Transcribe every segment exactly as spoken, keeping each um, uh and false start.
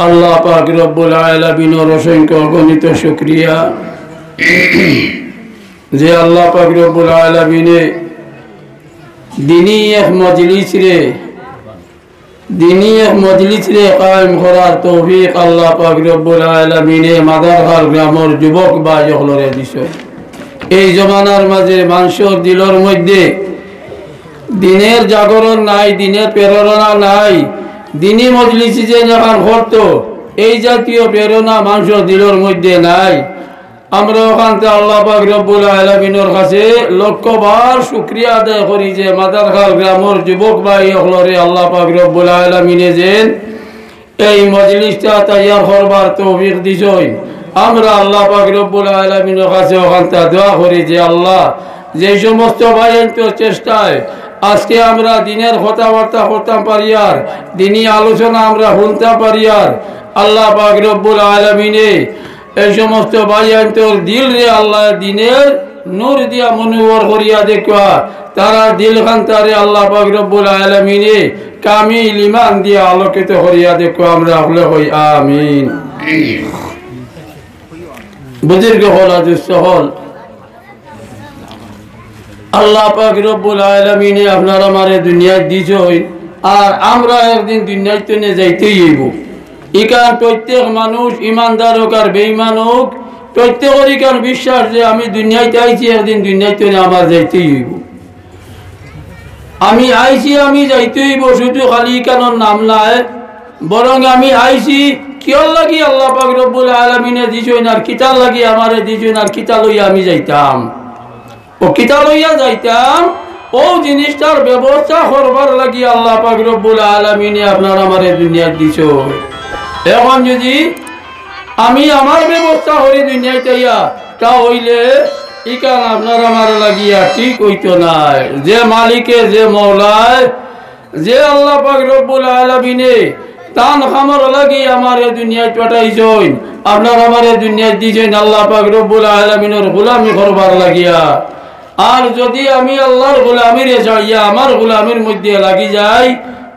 আল্লাহ পাক রব্বুল আলামিনর অসংখ্য অগণিত শুকরিয়া যে আল্লাহ পাক রব্বুল আলামিনে দিনি এক মজলিসরে, দিনি এক মজলিসরে কায়েম করার তৌফিক আল্লাহ পাক রব্বুল আলামিনে মাদারখাল গ্রামর যুবক ভাই অকলরে দিছে। এই জমানার মাঝে মানষর দিলর মধ্যে দিনের জাগরণ নাই, দিনের প্রেরণা নাই। দিনি মজলিসি যে যেখান করতো, এই জাতীয় প্রেরণা মানষর দিলর মধ্যে নাই। আমরা অখানতে আল্লাহ পাক রব্বুল আলামিনর কাছে লক্ষবার শুকরিয়া আদায় করি যে মাদারখাল গ্রামর যুবক ভাই অকলরে আল্লাহ পাক রব্বুল আলামিনে যেন এই মজলিসটা তৈয়ার করবার তৌফিক দিছইন। আমরা আল্লাহ পাক রব্বুল আলামিনর কাছে অখানতে দোয়া করি যে আল্লাহ, যে সমস্ত ভাইয়াইন্তর চেষ্টায় আজকে আমরা দিনের কথাবার্তা করতাম পারিয়ার, দিনি আলোচনা আমরা শুনতাম পারিয়ার, আল্লাহ পাক রব্বুল আলামিনে এই সমস্ত ভাইয়াইন্তর দিলরে আল্লাহ দিনের নূর দিয়া মনোহর করিয়া দেখুয়া, তারার দিল খান্তারে আল্লাহ পাক রব্বুল আলামিনে কামিল ইমান দিয়া আলোকিত করিয়া দেখুয়া। আমরা হকলে কই আমিন। বুজুর্গ অকল, আজুজ অকল, আল্লাহ পাক রব্বুল আলামিনে আপনার আমারে দুনিয়াত দিছইন, আর আমরা একদিন দুনিয়াত তনে যাইতেই অইবো। ইখান প্রত্যেক মানুষ, ইমানদার অউক আর বেইমান অউক, প্রত্যেকর ইখান বিশ্বাস যে আমি দুনিয়াত আইছি, একদিন দুনিয়াত তনে আমার যাইতেই অইবো। আমি আইছি, আমি যাইতেই অইবো, শুধু খালি ইখানর নাম নায়, বরং আমি আইছি কিওর লাগি আল্লাহ পাক রব্বুল আলামিনে দিছইন, আর কিতার লাগি আমারে দিছইন, আর কিতা লইয়া আমি যাইতাম। অউ কিতা লইয়া যাইতাম, অউ জিনিসটার ব্যবস্থা করবার লাগি আল্লাহ পাক রব্বুল আলামিনে আপনার আমারে দুনিয়াত দিছইন। এখন যদি আমি আমার ব্যবস্থা করি দুনিয়াত আইয়া, তা অইলে ইখান আপনার আমার লাগিয়া ঠিক অইতো নায়। যে মালিকে, যে মওলায়, যে আল্লাহ পাক রব্বুল আলামিনে তান কামর লাগি আমারে দুনিয়াত পাঠাইছইন, আপনার আমারে দুনিয়াত দিছইন, আল্লাহ পাক রব্বুল আলামিনর গোলামি করবার লাগিয়া। আর যদি আমি আল্লাহর গোলামিরে ছাড়িয়া আমার গোলামির মধ্যে লাগি যাই,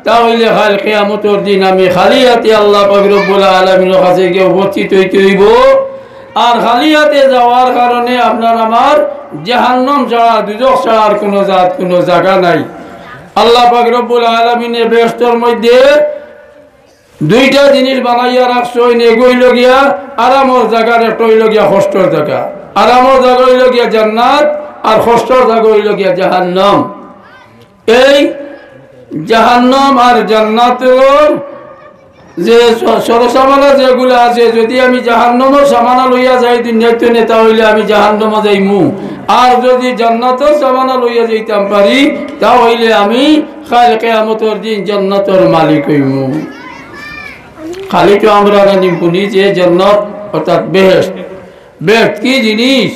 তা অইলে কাইল কিয়ামতর দিন আমি খালি আতে আল্লাহ পাক রব্বুল আলামিনর কাছে গিয়া উপস্থিত অইতে অইবো। আর খালি আতে যাওয়ার কারণে আপনার আমার জাহান্নাম ছাড়া, দুজখ ছাড়া আর কুনু জাত, কুনু জাগা নাই। আল্লাহ পাক রব্বুল আলামিনে বেহেশতর মধ্যে দুইটা জিনিস বানাইয়া রাখছইন, এগু অইলো গিয়া আরামর জাগা, আর একটা অইলো গিয়া কষ্টর জাগা। আরামর জাগা অইলো গিয়া জান্নাত, আর কষ্টর জাগা অইলো গিয়া জাহান্নাম। এই জাহান্নাম আর জান্নাতর যে স-, সরসামানা যেগুলা আছে, যদি আমি জাহান্নামর সামানা লইয়া যাই দুনিয়াত তনে, তা অইলে আমি জাহান্নামো যাইমু। আর যদি জান্নাতর সামানা লইয়া যাইতাম পারি, তা অইলে আমি কাইল কিয়ামতর দিন জান্নাতর মালিক অইমু। খালি তো আমরা জানি শুনি যে জান্নাত অর্থাৎ বেহেশত। বেহেশত কি জিনিস?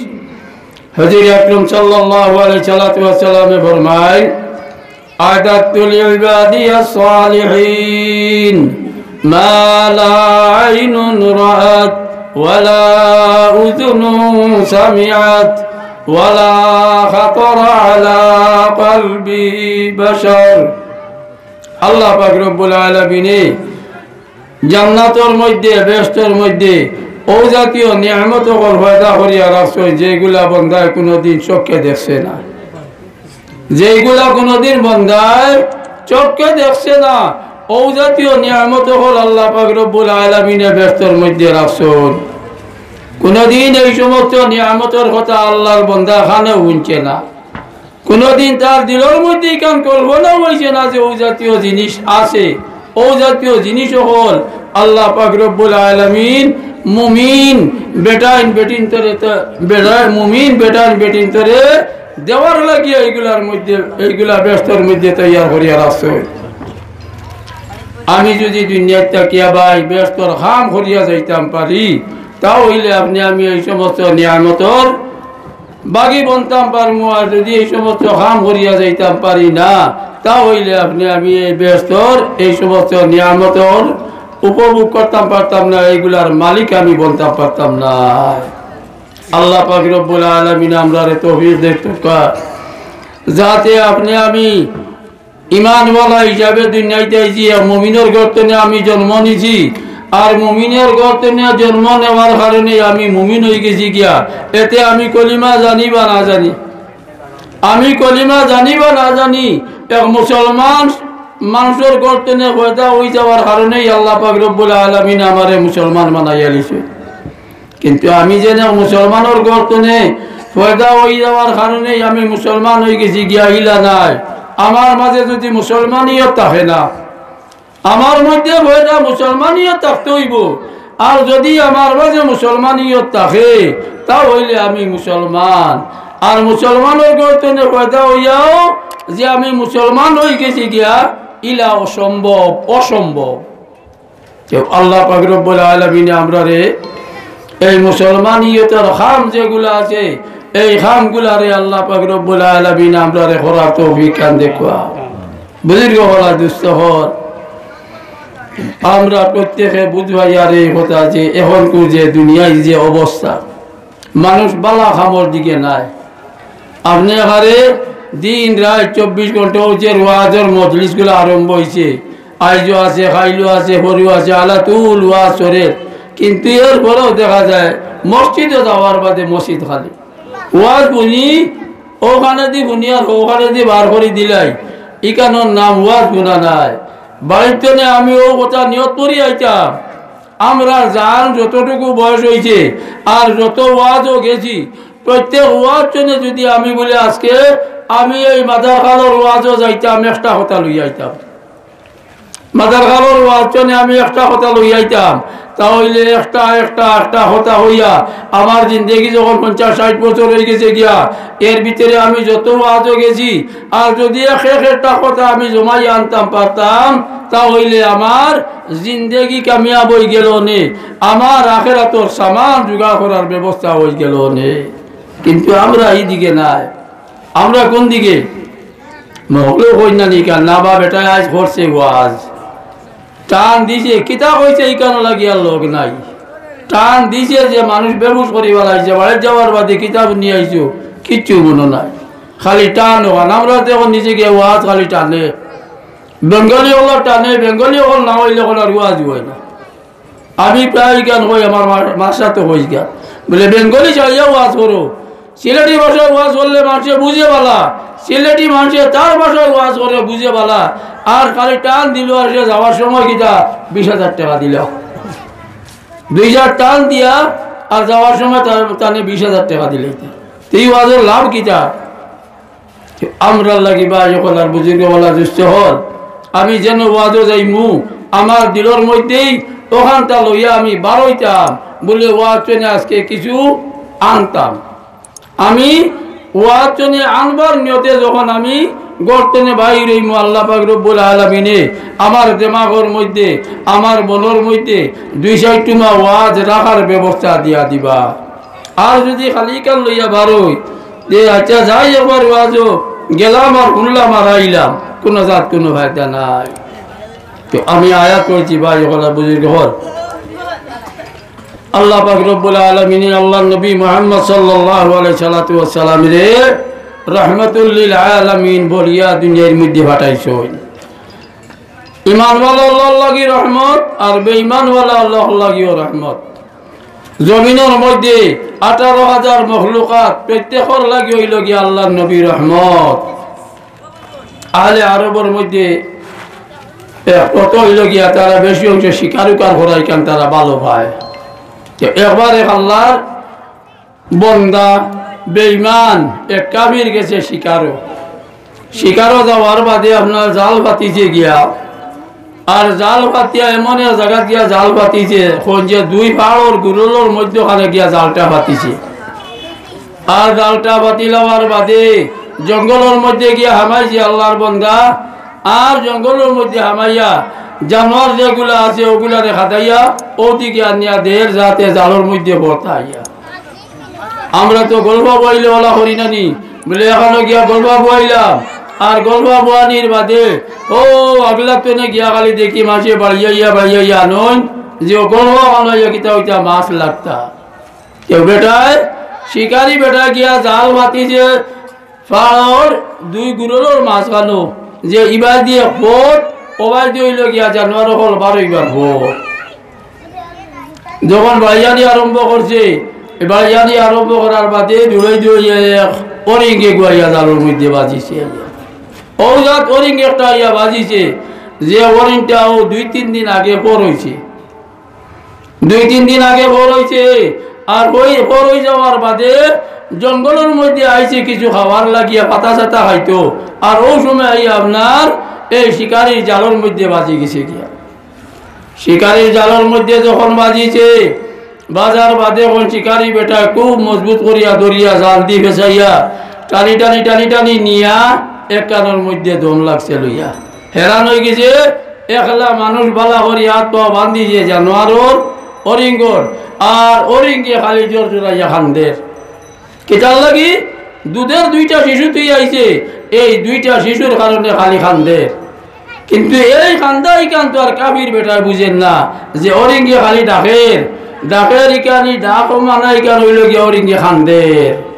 হুজুর আকরাম সাল্লাল্লাহু আলাইহি সাল্লাতু ওয়াসসালামে ফরমায়, "আ'দাদতু লি'ইবাদিয়াস সালিহিন মা লা আইনুন রাআত ওয়া লা উযুনুন সামিআত ওয়া লা খাতারা আলা কলবি বাশার।" আল্লাহ পাক রব্বুল আলামিনে জান্নাতর মধ্যে, বেহেশতর মধ্যে অউ জাতীয় নিয়ামত অকল পয়দা করিয়া রাখছইন, যেগুলা বন্দায় কুনুদিন চক্ষে দেখছে না, যেগুলা কুনুদিন বন্দায় চক্ষে দেখছে না, অউ জাতীয় নিয়ামত অকল আল্লাহ পাক রব্বুল আলামিনে বেহেশতর মধ্যে রাখছইন। কুনুদিন এই সমস্ত নিয়ামতর কথা আল্লাহর বন্দা কানেও হুনছে না। কুনুদিন তার দিলর মধ্যে ইখান কল্পনাও অইছে না যে অউ জাতীয় জিনিস আছে। অউ জাতীয় জিনিস অকল আল্লাহ পাক রব্বুল আলামিন মুমিন বেটাইন বেটিন্তরে ত-, বেটা-, মুমিন বেটাইন বেটিন্তরে দেওয়ার লাগিয়া এইগুলার মধ্যে, এইগুলা বেহেশতর মধ্যে তৈয়ার করিয়া রাখছে। আমি যদি দুনিয়াত থাকিয়া ভাই বেহেশতর কাম করিয়া যাইতাম পারি, তা অইলে আপনে আমি এই সমস্ত নিয়ামতর ভাগি বনতাম পারমু। আর যদি এই সমস্ত কাম করিয়া যাইতাম পারি না, তা অইলে আপনে আমি এই বেহেশতর এই সমস্ত নিয়ামতর উপভোগ করতাম পারতাম না, এইগুলার মালিক আমি বনতাম পারতাম না। আল্লাহ পাক রব্বুল আলামিন আমরারে তৌফিক দেউক্কা, যাতে আপনে আমি ইমানওয়ালা হিসাবে দুনিয়াত আইছি, এক মুমিনর ঘর তনে আমি জন্ম নিছি। আর মুমিনর ঘর তনে জন্ম নেওয়ার কারণে আমি মুমিন অইগেছি গিয়া, এতে আমি কলিমা জানি বা না জানি, আমি কলিমা জানি বা না জানি, এক মুসলমান মানষর ঘর তনে পয়দা অইযাওয়ার কারণেই আল্লাহ পাক রব্বুল আলামিন আমারে মুসলমান বানাইয়া লিছে। কিন্তু আমি যেন মুসলমানর ঘর তনে পয়দা অইযাওয়ার কারণেই আমি মুসলমান অইগেছি গিয়া, ইলা নায়। আমার মাঝে যুদি মুসলমানিয়ত থাকে না, আমার মধ্যে পয়দা মুসলমানিয়ত থাকতে অইবো। আর যুদি আমার মাঝে মুসলমানিয়ত থাকে, তা অইলে আমি মুসলমান। আর মুসলমানর ঘর তনে পয়দা অইয়াও যে আমি মুসলমান অইগেছি গিয়া, ইলা অসম্ভব, অসম্ভব। তে আল্লাহ পাক রব্বুল আলামিনে আমরারে এই মুসলমানিয়তর কাম যেগুলা আছে, এই কামগুলারে আল্লাহ পাক রব্বুল আলামিনে আমরারে করার তৌফিক খান দেউক্কা। বুজুর্গ অকল, দুস্ত অকল, আমরা প্রত্যেকে বুঝবাই আর এই কথা যে এখনকুর যে দুনিয়ার যে অবস্থা, মানুষ বালা কামর দিকে নাই। আপনে এখানে দিন রাইত চব্বিশ ঘন্টা অইছে, ওয়াজর মজলিসগুলা আরম্ভ অইছে। আইজও আছে, কাইলও আছে, পরও আছে, আলাতুল ওয়াজ চলের। কিন্তু এরপরেও দেখা যায় মসজিদো যাওয়ার বাদে মসজিদ খালি। ওয়াজ হুনি, অখানেদি হুনি আর অখানেদি বার করি দিলাই, ইখানর নাম ওয়াজ হুনা নায়। বাড়ির তনে আমি অউ কথা নিয়ত করি আইতাম, আমরার যান যতটুকু বয়স অইছে আর যত ওয়াজও গেছি, প্রত্যেক ওয়াজ তনে যুদি আমি বলি আজকে আমি এই মাদার খালর ওয়াজও যাইতাম, একটা কথা লইয়া আইতাম। মাদার খালর ওয়াজ তনে আমি একটা কথা লইয়া আইতাম, তা অইলে একটা, একটা, একটা কথা অইয়া আমার জিন্দেগি যখন পঞ্চাশ ষাইট বছর অইগেছে গিয়া, এর ভিতরে আমি যত ওয়াজও গেছি, আর যুদি এক এক একটা কথা আমি জমাইয়া আনতাম পারতাম, তা অইলে আমার জিন্দেগি কামিয়াব অইগেলো নে, আমার আখেরাতর সামান জুগাড় করার ব্যবস্থা অইগেলো নে। কিন্তু আমরা ইদিকে নাই। আমরা কুন দিকে? মহলে কইন না নি কেনে, না বা বেটায় আইজ করছে ওয়াজ। টান দিছে, কিতা কইছে, ইখানর লাগি আর লগ নাই। টান দিছে যে মানুষ বেহুশ করি ফালাইছে, বাড়িত যাওয়ার বাদে কিতা হুনি আইছো, কিচ্ছু মনো নাই। খালি টান অখান। আমরা তো অখন নিজে গিয়া ওয়াজ খালি টানে। বেঙ্গলি অকলর টানে, বেঙ্গলি অকল না অইলে অখন আর ওয়াজ অয় না। আমি প্রায় ইখান কই, আমার মা-, মাস্টার তো কইস গা। বলে, "বেঙ্গলি ছাড়িয়া ওয়াজ করো। সিলেটি ভাষায় ওয়াজ করলে মানষে বুঝে বালা। সিলেটি মানষে তার ভাষায় ওয়াজ করে বুঝে বালা।" আর খালি টান দিল, আর সে যাওয়ার সময় কিতা বিশ হাজার টেকা দিল। দুই হাজার টান দিয়া আর যাওয়ার সময় তার, তানে বিশ হাজার টেকা দিলে। তে ই ওয়াজর লাভ কিতা? আমরার লাগি ভাই অকল আর বুজুর্গ অকল, দুস্ত অকল, আমি যেন ওয়াজো যাইমু, আমার দিলর মধ্যেই অখানটা লইয়া আমি বারইতাম, বলে ওয়াজ তনে আজকে কিছু আনতাম। আমি ওয়াজ তনে আনবার নিয়তে যখন আমি ঘর তনে বাইর অইমু, আল্লাহ পাক রব্বুল আলামিনে আমার দেমাগর মধ্যে, আমার মনর মধ্যে দুই চাইর টুমা ওয়াজ রাখার ব্যবস্থা দিয়া দিবা। আর যুদি খালি ইখান লইয়া বারই, যে আচ্ছা যাই একবার ওয়াজো গেলাম আর হুনলাম আর আইলাম, কুনু জাত কুনু ফায়দা নাই। তে আমি আয়াত কইছি ভাই অকল, বুজুর্গ অকল, আল্লাহ পাক রব্বুল আলামিনে আল্লাহর নবী মুহাম্মদ সাল্লাল্লাহু আলাইহি সাল্লাতু ওয়াসসালামরে রহমাতুল লিল আলামিন বলিয়া দুনিয়ার মধ্যে পাঠাইছইন। ইমানওয়ালা অকলর লাগি রহমত, আর বেঈমানওয়ালা অকলর লাগিও রহমত। জমিনর মধ্যে আঠারো হাজার মখলুকাত, প্রত্যেকর লাগি অইলো গিয়া আল্লাহর নবী রহমত। আহলে আরবর মধ্যে, এ, কত অইলো গিয়া, তারা বেশি অংশ শিকার উকার করা ইখান তারা ভালো পায়। তো একবার এক আল্লাহর বন্দা বেঈমান এক কাফির গেছে শিকারো। শিকারো যাওয়ার বাদে আপনার জাল পাতিছে গিয়া, আর জাল পাতিয়া এমন এক জাগাত গিয়া জাল পাতিছে, কইন যে দুই পাহাড়র গুরুলর মধ্যখানে গিয়া জালটা পাতিছে। আর জালটা পাতি লওয়ার বাদে জঙ্গলর মধ্যে গিয়া হামাইছে আল্লাহর বন্দা। আর জঙ্গলর মধ্যে হামাইয়া জানোয়ার যেগুলা আছে অগুলারে খাদাইয়া অউদিকে আনিয়া দের যাতে জালর মধ্যে বর্তাইয়া। আমরা তো গল্প বইলে অলা করি না নি, বলে এখানো গিয়া গল্প বইলাম। আর গল্প বওয়ানির বাদে অউ আগলা তনে গিয়া খালি দেখি মাছে বাড়িয়াইয়া বাড়িয়াইয়া আনইন, যে গল্প বানাইয়া কিতা অইতা মাছ লাগতা। কেউ বেটায়, শিকারি বেটা গিয়া জাল পাতিছে পাহাড়র দুই গুরুলর মাঝখানো, যে ইবাদি এক পথ, অবাদি অইলো গিয়া জানোয়ার অকল বারইবার পথ। যখন বাড়িয়ানি আরম্ভ করছে, এই বাড়িয়ানি আরম্ভ করার বাদে দৌড়াই দৌড়াইয়া এক হরিণে গুয়াইয়া জালর মধ্যে বাজিছে। অউ জাত হরিণ একটা আইয়া বাজিছে, যে হরিণটা অউ দুই তিন দিন আগে পর অইছে। দুই তিন দিন আগে পর অইছে, আর অউ পর অই যাওয়ার বাদে জঙ্গলর মধ্যে আইছে কিছু খাওয়ার লাগিয়া, পাতা-চাতা খাইতো, আর অউ সময় আইয়া আপনার এই শিকারির জালর মধ্যে বাজি গেছে গিয়া। শিকারির জালর মধ্যে যখন বাজিছে, বাজার বাদে অখন শিকারি বেটায় খুব মজবুত করিয়া ধরিয়া জাল দি ফেছাইয়া টানি টানি টানি টানি নিয়া এক কানর মধ্যে দম লাগছে লইয়া। হেরান অইগেছে, একলা মানুষ বালা করি আত পাও বান্ধি যে জানোয়ারর, হরিণর, আর হরিণে খালি জোর জোরাইয়া কান্দের। কিতার লাগি? দুধর দুইটা শিশু থুইয়া আইছে, এই দুইটা শিশুর কারণে খালি কান্দের। কিন্তু এই কান্দা ইখান তো আর কাফির বেটায় বুঝের না যে হরিণে খালি ডাকের, ডাকের ইখানি ডাক মানা ইখান অইলো গিয়া হরিণে কান্দের।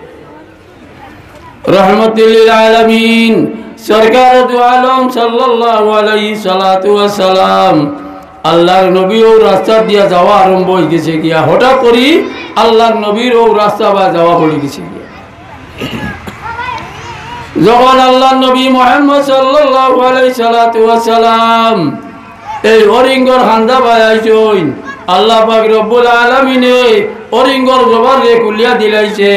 রহমতুল্লিল আলামিন, সরকার দু আলম সাল্লাল্লাহু আলাইহি সালাতু ওয়াস সালাম, আল্লাহর নবী অউ রাস্তা দিয়া যাওয়া আরম্ভ অইগেছে গিয়া। হঠাৎ করি আল্লাহর নবীর অউ রাস্তা বায় যাওয়া পড়ি গেছে গিয়া। যখন আল্লাহর নবী মুহাম্মদ সাল্লাল্লাহু আলাইহি সালাতু ওয়াস সালাম এই হরিণর কান্দা বায় আইছইন, আল্লাহ পাক রব্বুল আলামিনে হরিণর জবানরে খুলিয়া দিলাইছে।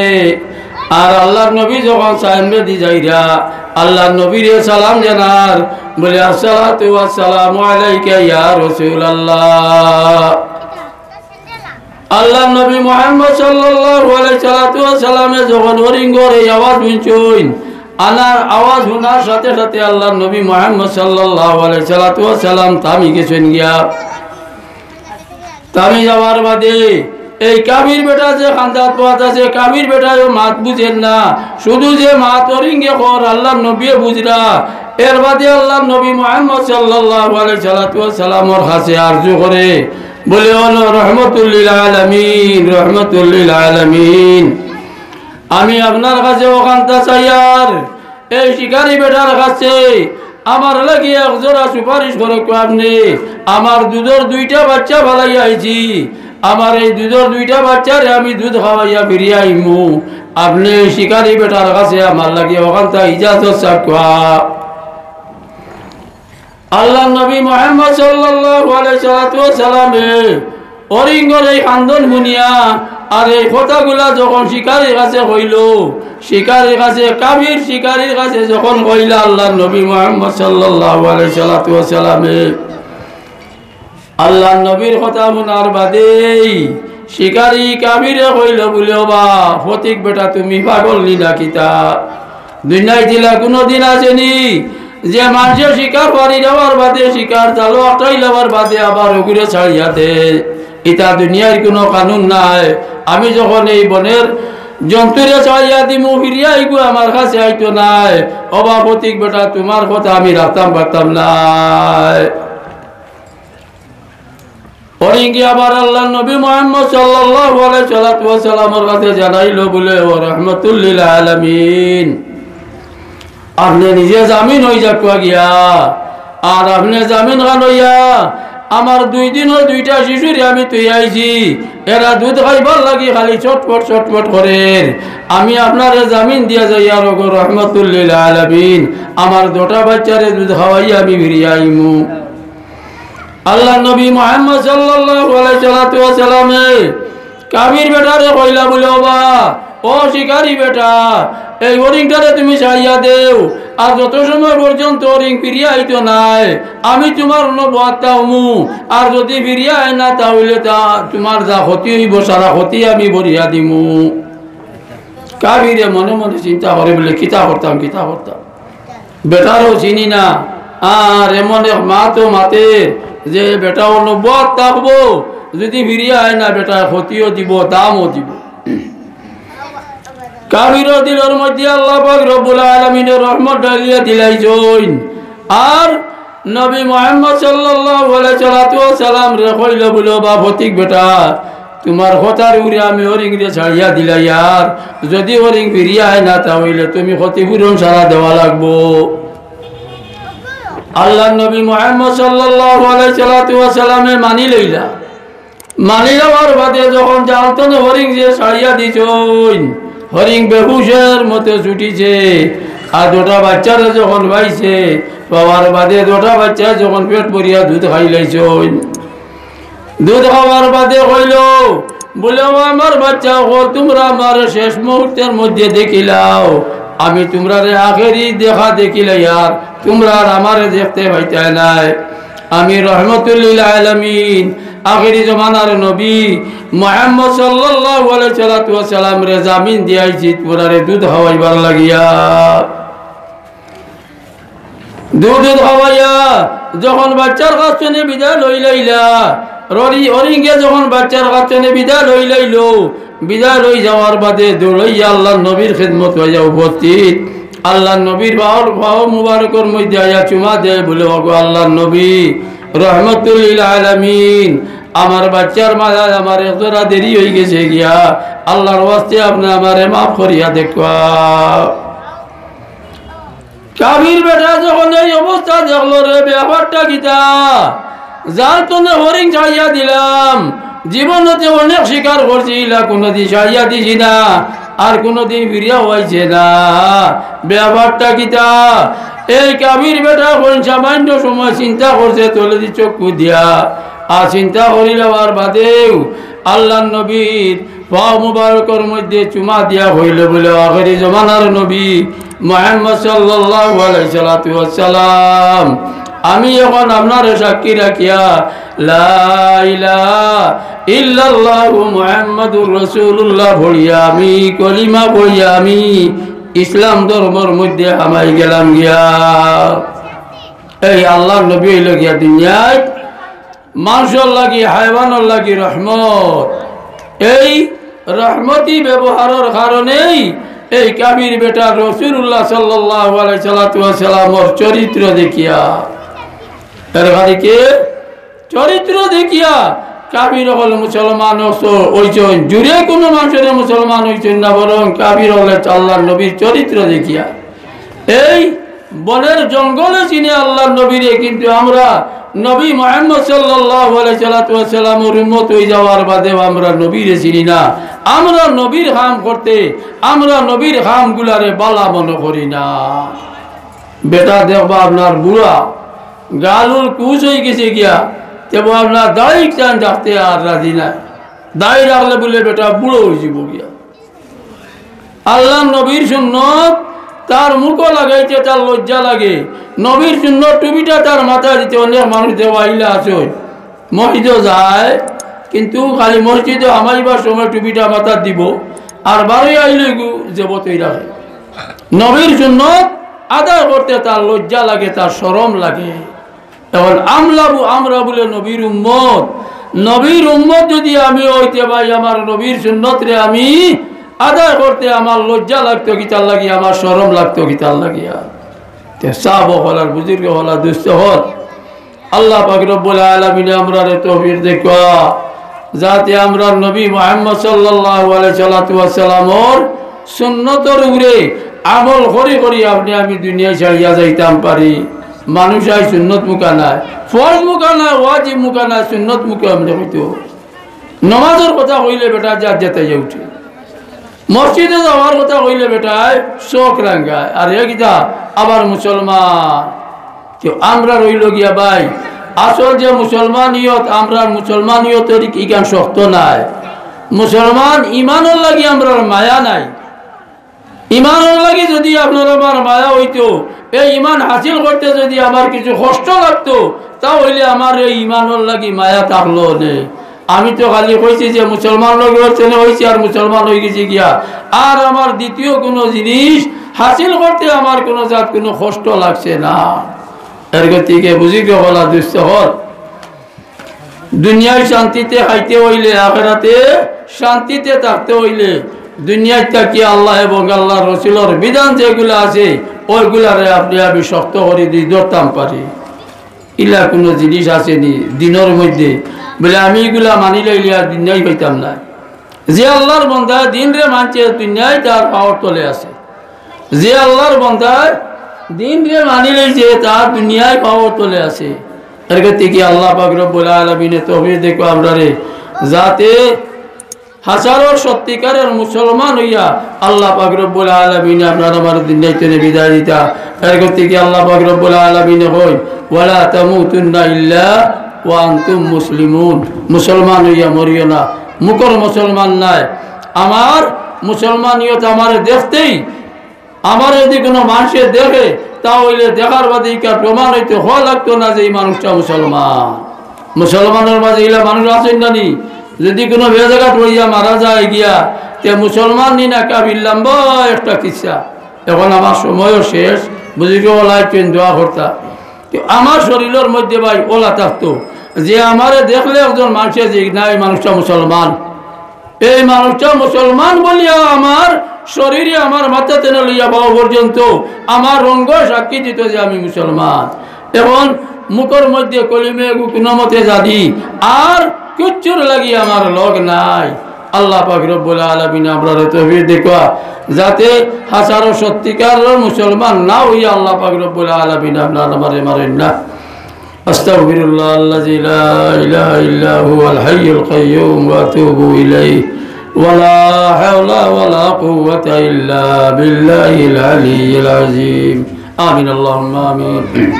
আর আল্লাহর নবী যখন সামনেদি যাইরা, আল্লাহর নবীরে সালাম জানার, বলে, "আসসালাতু ওয়াসসালামু আলাইকা ইয়া রাসূলুল্লাহ।" আল্লাহর নবী মুহাম্মদ সাল্লাল্লাহু আলাইহি সালাতু ওয়াস সালামে যখন হরিণর এই আওয়াজ হুনছইন, আনার আওয়াজ হুনার সাথে সাথে আল্লাহর নবী মুহাম্মদ সাল্লাল্লাহু আলাইহি সালাতু ওয়াস সালাম থামি গেছইন গিয়া। থামি যাওয়ার বাদে এই কাফির বেটা যে কান্দাত পড়িয়া আছে, কাফির বেটায়ও মাত বুঝের না, শুধু যে মাত হরিণে কর আল্লাহর নবীয়ে বুঝরা। এর বাদে আল্লাহর নবী মুহাম্মদ সাল্লাল্লাহু আলাইহি সালাতু ওয়াস সালামর কাছে আরজু করে, বলে, "ও রহমতুল্লিল আলামিন, রহমতুল্লিল আলামিন, আমি আপনার কাছে অখানতা চাইয়ার, এই শিকারি বেটার কাছে আমার লাগি এক জোড়া সুপারিশ করউক্কা আপনে। আমার দুধর দুইটা বাইচ্চা ফালাইয়া আইছি, আমার এই দুধর দুইটা বাইচ্চারে আমি দুধ খাওয়াইয়া ফিরিয়া আইমু। আপনে এই শিকারি বেটার কাছে আমার লাগি অখানতা ইজাজত চাউক্কা।" আল্লাহর নবী মুহাম্মদ সাল্লাল্লাহু আলাইহি সালাতু ওয়াস সালামে হরিণর এই কান্দন হুনিয়া আর এই কথাগুলা যখন শিকারির কাছে কইলো, শিকারির কাছে, কাফির শিকারির কাছে যখন কইলা আল্লাহর নবী মুহাম্মদ সাল্লাল্লাহু আলাইহি সালাতু ওয়াস সালামে, আল্লাহর নবীর কথা হুনার বাদেই শিকারি কাফিরে কইলো বলে, "ওবা, ফতিক বেটা, তুমি পাগল নি না কিতা? দুনিয়াত ইলা কুনুদিন আছেনি যে মানষে শিকার পাড়ি দেওয়ার বাদে, শিকার জালো আটাই লওয়ার বাদে আবার অগুরে ছাড়িয়া দেয়? ইতা দুনিয়ার কুনু কানুন নাই। আমি যখন এই বনর জন্তুরে ছাড়িয়া দিমু, ফিরিয়া ইগু আমার কাছে আইতো নায়। ওবা ফতিক বেটা, তুমার কথা আমি রাখতাম পারতাম নায়।" হরিণে আবার আল্লাহর নবী মুহাম্মদ সাল্লাল্লাহু আলাইহি সালাতু ওয়াস সালামর কাছে জানাইলো বলে, "ও রহমতুল্লিল আলামিন, আপনে নিজে জামিন অই যাউক্কা গিয়া, আর আপনে জামিন খান অইয়া আমার দুই দিনর দুইটা শিশুরে আমি থুইয়া আইছি, এরা দুধ খাইবার লাগি খালি ছটফট ছটফট করের। আমি আপনারে জামিন দিয়া যাইয়ার, ওগো রহমতুল্লিল আলামিন, আমার দুটা বাইচ্চারে দুধ খাওয়াইয়া আমি ফিরিয়া আইমু।" আল্লাহর নবী মুহাম্মদ সাল্লাল্লাহু আলাইহি সালাতু ওয়াস সালামে কাফির বেটারে কইলা বলে, "ওবা, ও শিকারি বেটা, এই হরিণটারে তুমি ছাড়িয়া দেও, আর যত সময় পর্যন্ত হরিণ ফিরিয়া আইতো নায়, আমি তুমার অনো বওয়াত থাকমু, আর যুদি ফিরিয়া আয় না, তা অইলে তা তুমার যা ক্ষতি অইবো, সারা ক্ষতি আমি ভরিয়া দিমু।" কাফিরে মনে মনে চিন্তা করে বলে, "কিতা করতাম, কিতা করতাম?" বেটারেও চিনি না, আর এমন এক মাতও মাতের যে বেটা অনো বওয়াত থাকবো, যুদি ফিরিয়া আয় না, বেটায় ক্ষতিও দিবো, দামও দিবো। কাফিরর দিলর মধ্যে আল্লাহ পাক রব্বুল আলামিনে রহমত ঢালিয়া দিলাইছইন। আর নবী মুহাম্মদ সাল্লাল্লাহু আলাইহি সালাতু ওয়াস সালামরে কইলো বলে, "ওবা ফতিক বেটা, তুমার কথার উপরে আমি হরিণরে ছাড়িয়া দিলাই, আর যুদি হরিণ ফিরিয়া আয় না, তা অইলে তুমি ক্ষতিপূরণ সারা দেওয়া লাগবো।" আল্লাহর নবী মুহাম্মদ সাল্লাল্লাহু আলাইহি সালাতু ওয়াস সালামে মানি লইলা। মানি লওয়ার বাদে যখন জাল তনে হরিং যে ছাড়িয়া দিছইন, হরিং বেহুশর মতো ছুটিছে। আর দুটা বাচ্চারে যখন পাইছে, পাওয়ার বাদে দুটা বাচ্চায় যখন পেট ভরিয়া দুধ খাইলাইছইন, দুধ খাওয়ার বাদে কইল, বলে, "ও আমার বাচ্চা অকল, তুমরা আমারে শেষ মুহূর্তর মধ্যে দেখিলাও, আমি তুমরারে আখেরি দেখা দেখিলাইয়ার, তুমরা আর আমারে দেখতে পাইতায় নায়। আমি রহমতুল্লিল আলামিন, আখেরি জমানার নবী মুহাম্মদ সাল্লাল্লাহু আলাইহি সাল্লাতু ওয়াসসালামরে জামিন দিয়াইছি তুমরারে দুধ খাওয়াইবার লাগিয়া।" দুধ খাওয়াইয়া যখন বাচ্চার কাছ তনে বিদায় লইলাইলা, হরি-, হরিংগে যখন বাচ্চার কাছ তনে বিদায় লইলাইল, বিদায় লই যাওয়ার বাদে দৌড়াইয়া আল্লাহর নবীর খেদমত অইয়া উপস্থিত। আল্লাহর নবীর পাওর, পাও মুবারকর মধ্যে আইয়া চুমা দেয়, বলে, "ওগো আল্লাহর নবী, রহমতুল্লিল আলামিন, আমার বাচ্চার মায়ায় আমার এক জরা দেরি অইগেছে গিয়া, আল্লাহর ওয়াস্তে আপনে আমারে মাফ করিয়া দেউক্কা।" কাফির বেটা যখন এই অবস্থা দেখলো, রে, ব্যাপারটা কিতা? জাল তনে হরিং ছাড়িয়া দিলাম, জীবনতে অনেক শিকার করছি, ইলা কুনুদিন ছাড়িয়া দিছি না, আর কুনুদিন ফিরিয়া অইছে না। ব্যাপারটা কিতা? এই কাফির বেটা কোন সামান্য সময় চিন্তা করছে, তলেদি চক্ষু দিয়া, আর চিন্তা করি লওয়ার বাদেউ আল্লাহর নবীর পাও মুবারকর মধ্যে চুমা দিয়া কইল, বলে, "আখেরি জমানার নবী মুহাম্মদ সাল্লাল্লাহু আলাইহি সাল্লাতু ওয়াসসালাম, আমি এখন আপনারে সাক্ষী রাখিয়া লা ইলাহা ইল্লাল্লাহু মুহাম্মাদুর রাসূলুল্লাহ পড়িয়া আমি, কলিমা পড়িয়া আমি ইসলাম ধর্মর মধ্যে হামাই গেলাম গিয়া।" এই আল্লাহর নবী অইল গিয়া দুনিয়াত মানষর লাগি, হায়ওয়ানর লাগি রহমত। এই রহমতি ব্যবহারর কারণেই এই কাফির বেটা রাসূলুল্লাহ সাল্লাল্লাহু আলাইহি সাল্লাতু ওয়াসসালামর চরিত্র দেখিয়া, এর বাড়িকে চরিত্র দেখিয়া কাফির অকল মুসলমান অইছইন। জুরে কুনু মানষরে মুসলমান অইছইন না, বরং কাফির অকলে আল্লাহর নবীর চরিত্র দেখিয়া। এই বনের জঙ্গলে চিনে আল্লাহর নবীরে, কিন্তু আমরা নবী মুহাম্মদ সাল্লাল্লাহু আলাইহি সাল্লাতু ওয়াসসালামর উম্মত অই যাওয়ার বাদেও আমরা নবীরে চিনি না। আমরা নবীর কাম করতে, আমরা নবীর কামগুলারে বালা মনে করি না। বেটা দেখবা আপনার বুড়া, গালুর কুচ অই গেছে গিয়া, তেবু আপনার দাড়ি টান রাখতে আর রাজি নাই। দাড়ি রাখলে বলে বেটা বুড়ো অই যাইবো গিয়া। আল্লাহর নবীর সুন্নত তার মুখো লাগাইতে তার লজ্জা লাগে। নবীর সুন্নত টুপিটা তার মাথাত দিতে অনেক মানুষ দেওয়া ইলা আছে, মসজিদো যায়, কিন্তু খালি মসজিদো হামাইবার সময় টুপিটা মাথাত দিবো, আর বারই আইলে গু জেবো তই রাখে। নবীর সুন্নত আদায় করতে তার লজ্জা লাগে, তার শরম লাগে। এখন আমলা বু-, আমরা বলে নবীর উম্মত, নবীর উম্মত যদি আমি অইতে পারি, আমার নবীর সুন্নতরে আমি আদায় করতে আমার লজ্জা লাগতো কিতার লাগি, আমার শরম লাগতো কিতার লাগিয়া। তে সাহাবা অকল আর বুজুর্গ অকল আর দুস্ত অকল, আল্লাহ পাক রব্বুল আলামিনে আমরারে তৌফিক দেউক্কা, যাতে আমরার নবী মুহাম্মদ সাল্লাল্লাহু আলাইহি সাল্লাতু ওয়াসসালামর সুন্নতর উপরে আমল করি করি আপনে আমি দুনিয়া ছাড়িয়া যাইতাম পারি। মানুষ আই সুন্নত মুখা নায়, ফরজ মুখা নায়, ওয়াজিব মুখা নায়, সুন্নত মুখা আপনে কইতো। নমাজর কথা কইলে বেটা যার যেতাইয়া উঠে, মসজিদো যাওয়ার কথা কইলে বেটায় চোখ রাঙ্গায়, আর এ কিতা আবার মুসলমান। তে আমরা রইল গিয়া ভাই, আসল যে মুসলমানিয়ত, আমরার মুসলমানিয়তর ইখান শক্ত নায়। মুসলমান ইমানর লাগি আমরার মায়া নাই। ইমানর লাগি যদি আপনার আমার মায়া অইতো, এই ইমান হাসিল করতে যদি আমার কিছু কষ্ট লাগতো, তা অইলে আমার এই ইমানর লাগি মায়া থাকলো নে। আমি তো খালি কইছি যে মুসলমান লগে অইছে না অইছে আর মুসলমান অই গেছি গিয়া, আর আমার দ্বিতীয় কুনু জিনিস হাসিল করতে আমার কুনু জাত কুনু কষ্ট লাগছে না। এর গতিকে বুজুর্গ অকল আর দুস্ত অকল, দুনিয়ায় শান্তিতে খাইতে অইলে, আখেরাতে শান্তিতে থাকতে অইলে, দুনিয়ায় থাকি আল্লাহ এবং আল্লাহর রসুলর বিধান যেগুলা আছে, ওইগুলারে আপনে আমি শক্ত করি দি ধরতাম পারি। ইলা কুনু জিনিস আছে নি দিনর মধ্যে, বলে আমি ইগুলা মানি লইলে আর দুনিয়ায় পাইতাম না। যে আল্লাহর বন্দা দিনরে মানছে, দুনিয়ায় তার পাওর তলে আছে। যে আল্লাহর বন্দায় দিনরে মানি লইছে, তার দুনিয়ায় পাওর তলে আছে। এর গতিকে আল্লাহ পাক রব্বুল আলামিনে তৌফিক দেউক্কা আমরারে। যাতে হাজারো সত্যিকারের মুসলমান অইয়া আল্লাহ পাক রব্বুল আলামিনে আপনার আমার দুনিয়া থাকি বিদায় দিতা। এর গতিকে আল্লাহ পাক রব্বুল আলামিনে কইন, "ওয়ালা তামুতুন্না ইল্লা ওয়া আনতুম মুসলিমুন।" মুসলমান অইয়া মরিও না, মুখর মুসলমান নায়। আমার মুসলমানিয়ত আমারে দেখতেই, আমারে যদি কুনু মানষে দেখে, তা অইলে দেখার বাদে ইখান প্রমাণ অইতে অওয়া লাগতো না যে ই মানুষটা মুসলমান। মুসলমানর মাঝে ইলা মানুষ আছইন না নি? যদি কুনু বেজাগাত অইয়া মারা যায় গিয়া, তে মুসলমান নি না কাফির, লম্বা একটা কিচ্ছা। এখন আমার সময়ও শেষ, বুজুর্গ অকল আইছইন, দোয়া করতা। তো আমার শরীলর মধ্যে ভাই অলা থাকতো, যে আমারে দেখলে একজন মানষে যে না, ই মানুষটা মুসলমান। এই মানুষটা মুসলমান বলিয়া আমার শরীরে, আমার মাথা থাকি লইয়া পাও পর্যন্ত আমার রঙ সাক্ষী দিত যে আমি মুসলমান। এখন মুখর মধ্যে কলিমা এগু কুনু মতে জানি, আর কিচ্ছুর লাগি আমার লগ নাই। আল্লাহ পাক রব্বুল আলামিন আমরারে তৌফিক দেউক্কা, যাতে হাজারো সত্যিকারের মুসলমান না অইয়া আল্লাহ পাক রব্বুল আলামিন আপনার আমারে মারইন না। أستغفر الله الذي لا إله إلا هو الحي القيوم وأتوب إليه. ولا حول ولا قوة إلا بالله العلي العظيم. آمين، اللهم آمين.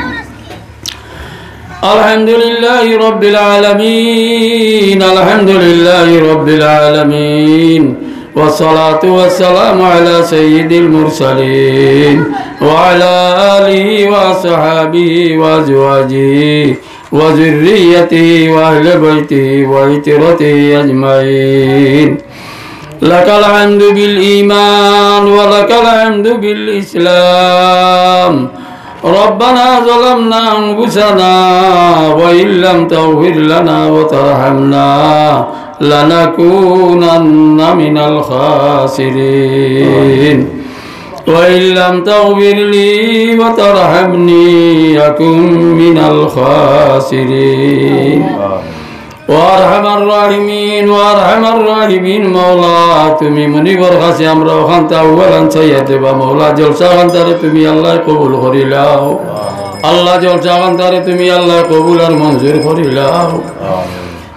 الحمد لله رب العالمين. الحمد لله رب العالمين. والصلاة والسلام على سيد المرسلين وعلى آله وأصحابه وأزواجه وذريته وأهل بيته وعترته أجمعين. لك الحمد بالإيمان ولك الحمد بالإسلام. ربنا ظلمنا أنفسنا وإن لم تغفر لنا وترحمنا لنكونن من الخاسرين. وإن لم تغفر لي وترحمني أكن من الخاسرين. ও আরহামার রাহিমিন, ও আরহামার রাহিমিন, মাওলা, তুমি মনিবর কাছে আমরা অখানতা আউয়ালান চাইয়া দেবা, মাওলা, জলসা খানতারে তুমি আল্লায় কবুল করিলাও। আল্লাহ, জলসা খানতারে তুমি আল্লায় কবুল আর মঞ্জুর করিলাও।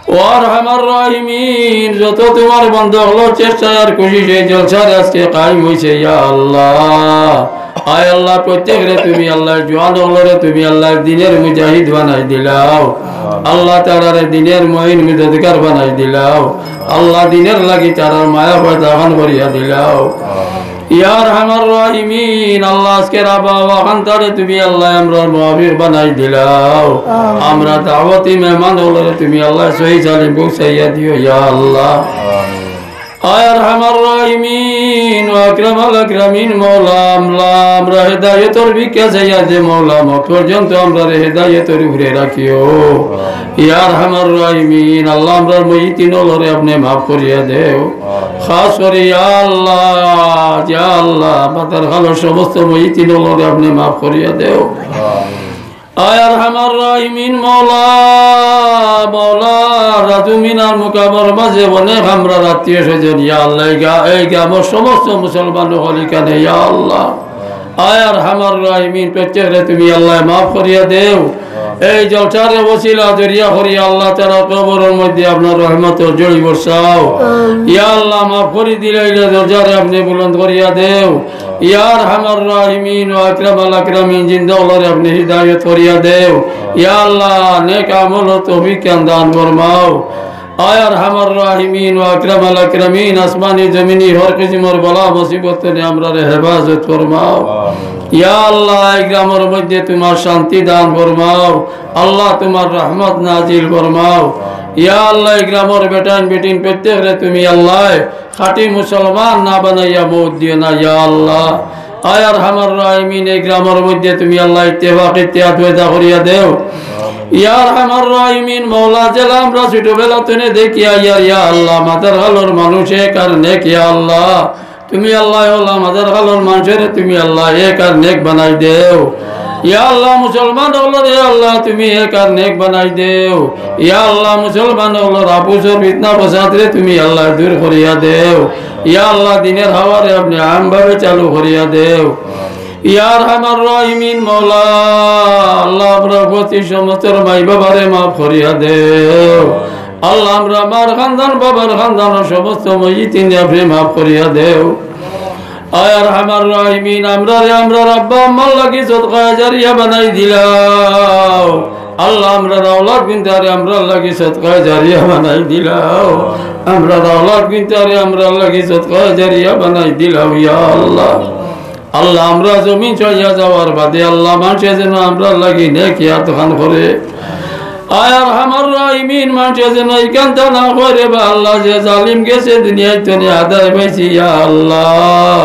ও আরহামার রাহিমিন, যত তুমার বন্দা অকলর চেষ্টায় আর কোশিশে এই জলসার আজকে কায়েম অইছে, ইয়া আল্লাহ, আয় আল্লাহ, প্রত্যেকরে তুমি আল্লাহ, জোয়ান অকলরে তুমি আল্লাহ, দিনের মুজাহিদ বানাই দিলাও। আল্লাহ, তারারে দিনের মুইন মদদগার বানাই দিলাও। আল্লাহ, দিনের লাগি তারার মায়া পয়দা খান করিয়া দিলাও। ইয়া আরহামার রাহিমিন, আল্লাহ, আজকের আবহাওয়া খানতারে তুমি আল্লাহ আমরার মুওয়াফিক বানাই দিলাও। আমরা দাওয়াতি মেহমান অকলরে তুমি আল্লাহ সহি সালিম পৌঁছাইয়া দিও, ইয়া আল্লাহ। আয় আরহামার রাহিমিন ও আকরামাল আকরামিন, মাওলা, আমরা, আমরা হেদায়েতর ভিক্ষা চাইয়া যে, মাওলা, মউত পর্যন্ত আমরারে হেদায়েতর উপরে রাখিও। ইয়া আরহামার রাহিমিন, আল্লাহ, আমরার মইয়িতিন অকলরে আপনে মাফ করিয়া দেও। খাস করি, ইয়া আল্লাহ, ইয়া আল্লাহ, মাদার খালর সমস্ত মইয়িতিন অকলরে আপনে মাফ করিয়া দেও। আয় আরহামার রাহিমিন, মাওলা, মাওলা, রাজু মিনার মুকামর মাঝে অনেক আমরার আত্মীয় স্বজন, ইয়া আল্লাহ, এই গা-, এই গ্রামর সমস্ত মুসলমান অকল ইখানে, ইয়া আল্লাহ। আয় আরহামার রাহিমিন, প্রত্যেকরে তুমি আল্লাহ মাফ করিয়া দেও। এই জলসারে ওসিলা জরিয়া করিয়া আল্লাহ তাআলা কবরর মধ্যে আপনার রহমতর ঝড়ি বর্ষাও। ইয়া আল্লাহ, মাফ করি দিলাইলে দরজারে আপনে বুলন্দ করিয়া দেও। ইয়া আরহামার রাহিমিন ও আকরামাল আকরামিন, জিন্দা অকলরে আপনে হিদায়ত করিয়া দেও। ইয়া আল্লাহ, নেক আমলর তৌফিক খান দান ফরমাও। আয় আরহামার রাহিমিন ও আকরামাল আকরামিন, আসমানি জমিনি হর কিসিমর বালা মুসিবত থাকি আমরারে হেফাজত ফরমাও। ইয়া আল্লাহ, এই গ্রামর মধ্যে তুমার শান্তি দান ফরমাও। আল্লাহ, তুমার রহমত নাজিল ফরমাও। ইয়া আল্লাহ, এই গ্রামর বেটাইন বেটিন প্রত্যেকরে তুমি আল্লাহ খাঁটি মুসলমান না বানাইয়া মউত দিও না, ইয়া আল্লাহ। আয় আরহামার রাহিমিন, এই গ্রামর মধ্যে তুমি আল্লাহ ইত্তেফাক ইত্তেহাদ পয়দা করিয়া দেও। ইয়া আরহামার রাহিমিন, মাওলা, যেলা আমরা ছোটবেলা থাকি দেখিয়া আইয়ার, ইয়া আল্লাহ, মাদার খালর মানুষ এক আর নেক, ইয়া আল্লাহ। তুমি আল্লাহ, আল্লাহ, মাদার খালর মানষরে তুমি আল্লাহ এক আর নেক বানাই দেও। ইয়া আল্লাহ, মুসলমান অকলরে আল্লাহ তুমি এক আর নেক বানাই দেও। ইয়া আল্লাহ, মুসলমান অকলর আপসর ফিতনা ফসাদরে তুমি আল্লাহ দূর করিয়া দেও। ইয়া আল্লাহ, দিনের হাওয়ারে আপনে আমভাবে চালু করিয়া দেও। ইয়া আরহামার রাহিমিন, মাওলা, আল্লাহ, আমরা প্রতি সমস্ত মাই বাবারে মাফ করিয়া দেও। আল্লাহ, আমরার মার খান্দান, বাবার খান্দানর সমস্ত মইয়িতিনরে আপনে মাফ করিয়া দেও। আয় আরহামার রাহিমিন, আমরারে আমরার আব্বা আম্মার লাগি সদকায়ে জারিয়া বানাই দিলাও। আল্লাহ, আমরার আওলাদ বিনতারে আমরার লাগি সদকায়ে জারিয়া বানাই দিলাও। আমরার আওলাদ বিনতারে আমরার লাগি সদকায়ে জারিয়া বানাই দিলাও, ইয়া আল্লাহ। আল্লাহ, আমরা জমিন ছাড়িয়া যাওয়ার বাদে আল্লাহ, মানষে যেন আমরার লাগি নেকিয়াত খান করে। আয় আরহামার রাহিমিন, মানষে যেন ইখানতা না করে বা আল্লাহ, যে জালিম গেছে দুনিয়ার তনে, আদায় পাইছি, ইয়া আল্লাহ,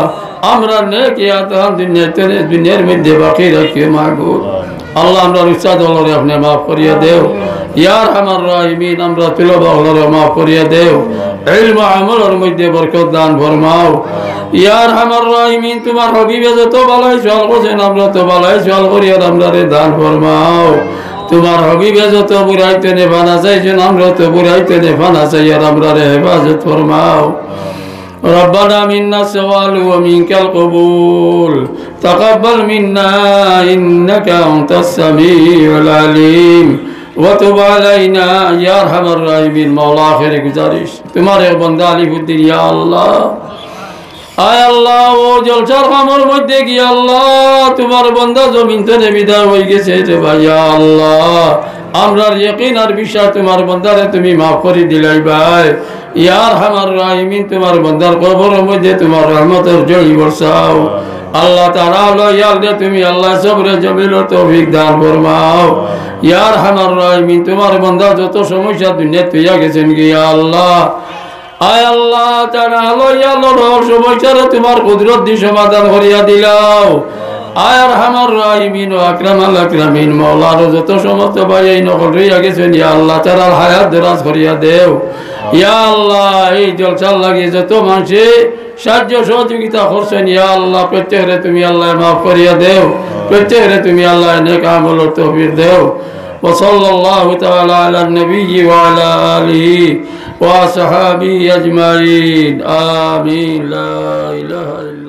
আমরার নেকিয়াত খান দুনিয়ার তনে, দুনিয়ার মধ্যে বাকি রাখিও মাবুদ। আল্লাহ, আমরার উস্তাদ অকলরে আপনে মাফ করিয়া দেও। ইয়া আরহামার রাহিমিন, আমরার তুলাবা অকলরে মাফ করিয়া দেও। ইলম আমলর মধ্যে বরকত দান ফরমাও। ইয়া আরহামার রাহিমিন, তুমার হাবিবে যত বালাই সওয়াল করছইন, আমরা অত বালাই সওয়াল করি, আর আমরারে দান ফরমাও। তুমার হাবিবে যত বুরাই তনে ফানা চাইছইন, আমরা অত বুরাই তনে ফানা চাই, আর আমরারে হেফাজত ফরমাও। ربنا منا السؤال ومنك القبول، تقبل منا إنك أنت السميع العليم، وتب علينا يا أرحم الراحمين। মাওলা, আখেরি গুজারিশ, তুমার এক বান্দা আলিফুদ্দিন, ইয়া আল্লাহ। আয় আল্লাহ, অউ জলসার কামর মধ্যে গিয়া আল্লাহ, তুমার বান্দা জমিন তনে বিদায় অইগেছে রে ভাই, ইয়া আল্লাহ। আমরার ইয়াকিন আর বিশ্বাস তুমার বান্দারে তুমি মাফ করি দিলাইবায়। ইয়া আরহামার রাহিমিন, তুমার বান্দার কবরর মধ্যে তুমার রহমতর ঝড়ি বরসাও। আল্লাহ তাআলা অইলো, ইয়া আল্লাহ, তুমি আল্লাহ সবরে জমিলর তৌফিক দান ফরমাও। ইয়া আরহামার রাহিমিন, তুমার বান্দা যত সমস্যা দুনিয়াত থইয়া গেছইন গি, ইয়া আল্লাহ, আয় আল্লাহ, তারা লইয়া লড়ো, সমস্যারে তুমার কুদরত দি সমাধান করিয়া দিলাও। আয় আরহামার রাহিমিন ও আকরামাল আকরামিন, মাওলা, আরো যত সমস্ত ভাইয়াইন অকল রইয়া গেছইন, ইয়া আল্লাহ, তারার হায়াত দরাজ করিয়া দেও। ইয়া আল্লাহ, এই জলসার লাগি যত মানষে সাহায্য সহযোগিতা করছইন, ইয়া আল্লাহ, প্রত্যেকরে তুমি আল্লাহ মাফ করিয়া দেও, প্রত্যেকরে তুমি আল্লাহ নেক আমলর তৌফিক দেও। وصلى الله تعالى على النبي وعلى آله وأصحابه أجمعين. آمين. لا إله إلا